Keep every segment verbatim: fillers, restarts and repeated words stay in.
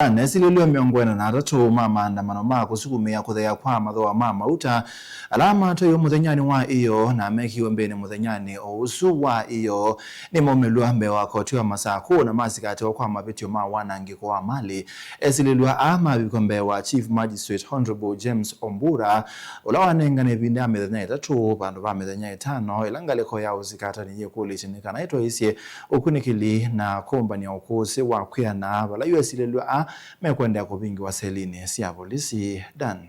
Esilĩlw'a mĩongo ĩna na atatũ ma maandamano ma kũsukumĩa kũtheea kwa mathooa ma mauta ala matwaiwe mũthenyanĩ wa ĩyoo na mekiwe mbeenĩ mũthenyanĩ o ũsu wa ĩyoo nĩmaumĩlw'a mbee wa koti wa Masakũ na masikatĩwa kwa mavĩtyo ma wanangĩko wa malĩ. Esilĩlw'a aa mavikwa mbee wa Chief Magistrate Honorable James Obura, ũla wanengane ĩvinda ya mĩthenya ĩtatũ vandũ va mĩthenya ĩtano, ĩla ngalĩko ya ũsikatani yĩkũlĩtye nĩ kana ĩtwaĩĩsye ũkunĩkĩli na kũmbany'a ũkũsĩ wa kwĩana, vala yu esilĩlw'a aa mekũendeea kũvingĩwa selinĩ sya volisi. Dan.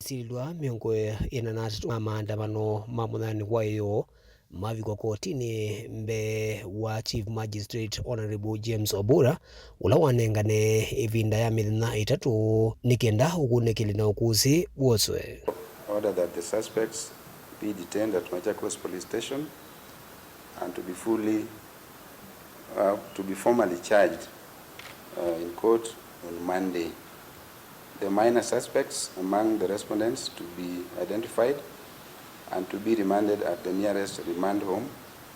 Esilĩlw'a mĩongo ĩna na atatũ ma maandamano ma mũthenyanĩ wa ĩyoo mavikwa kotinĩ mbee wa Chief Magistrate Honorable James Obura, ũla wanengane ĩvinda ya mĩthenya ĩtatũ nĩ kenda ũkunĩkĩli na ũkũsĩ woswe. Order that the suspects be detained at Machakos Police Station and to be fully, uh, to be formally charged, uh, in court on Monday. The minor suspects among the respondents to be identified and to be remanded at the nearest remand home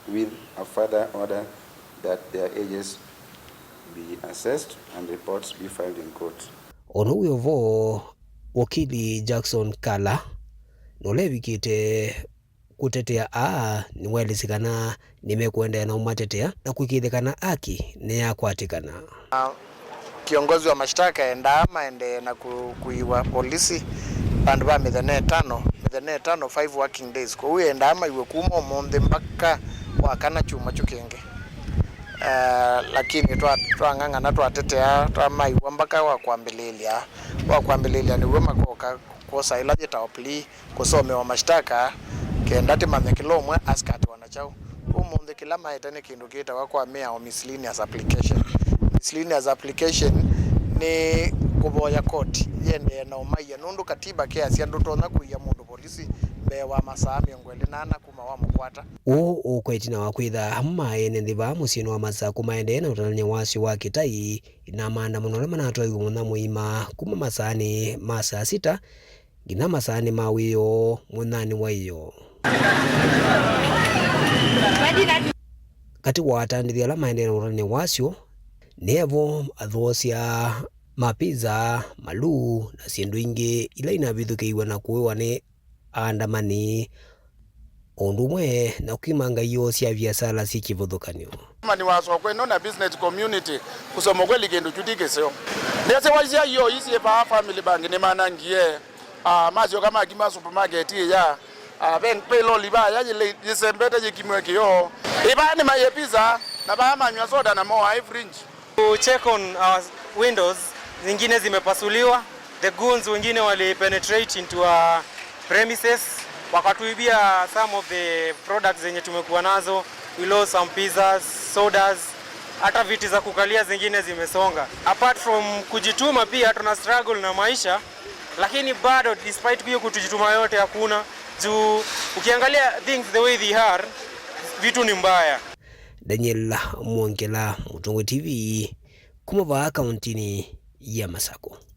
with a further order that their ages be assessed and reports be filed in court. Ono wĩ ovo, wakili Jackson Kala, nũlevikĩte kũtetea aa nĩwaelesye kana nĩmekũendeea na ũmatetea na kũĩkĩĩthya kana aki nĩyakwatĩkana. Kiongozi wa mashtaka endaa maendee na kũkuiwa polisi vandũ va mĩthenya ĩtano, mĩthenya ĩtano, five working days. Kwoou endaa maiwe kuma ũmũnthĩ mbaka wa kana kyumwa kyu kĩngĩ. Eh, lakini twa-, twang'ang'ana, twatetea, twamaiwa mbaka wa kwambĩlĩĩlya. Wa kwambĩlĩĩlya nĩw'o makoka kwosa ĩla yĩtawa plea, kũsomewa mashtaka, kenda tĩmanye kĩla ũmwe asikatĩwa na kyaũ. Ũmũnthĩ kĩla maete nĩ kĩndũ kĩtawa kwa mĩao miscellaneous application. Miscellaneous application nĩ kũvoya koti yĩendee na ũmaia, nũndũ katiba kĩasya ndũtonya kũia mũndũ volisi mbee wa masaa mĩongo ĩlĩ na ana kuma wamũkwata. Ũũ ũkwa ĩtina wa kwĩtha amwe ma ene nthĩ vaa mũsyĩnĩ wa Masakũ maendee na ũtalany'a wasyo wa kĩtai na maandamano ala manatwaiwe mũthenya mũima kuma masaanĩ ma saa sita nginya masaanĩ ma wĩoo mũthenyanĩ wa ĩyoo. Katĩ wa atandĩthya ala maendee na ũtalany'a wasyo, nĩ vo athoosya ma pizza, maluu, na syĩndũ ingĩ ila inavithũkĩiwe na kũĩwa nĩ aandamani, o ũndũ ũmwe na kwĩmanga ioo sya viasala syĩ kĩvathũkany'o. Mani wa soko ĩno na business community, kusema kweli kĩndũ kyu ti kĩseo. Mbesa wa cia ioo ii syĩ vaa Family Bank nĩmanangie. Ah, masyoka makima supermarket ĩya. Ah, ve, ve loli vaya yĩle-, yĩsembete yĩkimwe kĩoo. Ĩvaa nĩmaĩe pizza, na vaa manyw'a soda na moa ĩ fridge. To check on our windows, zingine zimepasuliwa. The goons wengine wali penetrate into our premises, wakatuibia some of the products zenye tumekuwa nazo. We lost some pizzas, sodas, hata viti za kukalia zingine zimesonga. Apart from kujituma, pia tuna struggle na maisha, lakini bado, despite hiyo kutujituma yote, hakuna. Juu ukiangalia things the way they are, vitu ni mbaya. Daniel Mwongela, Mũtongoi T V, kuma vaa kauntinĩ ya Masakũ.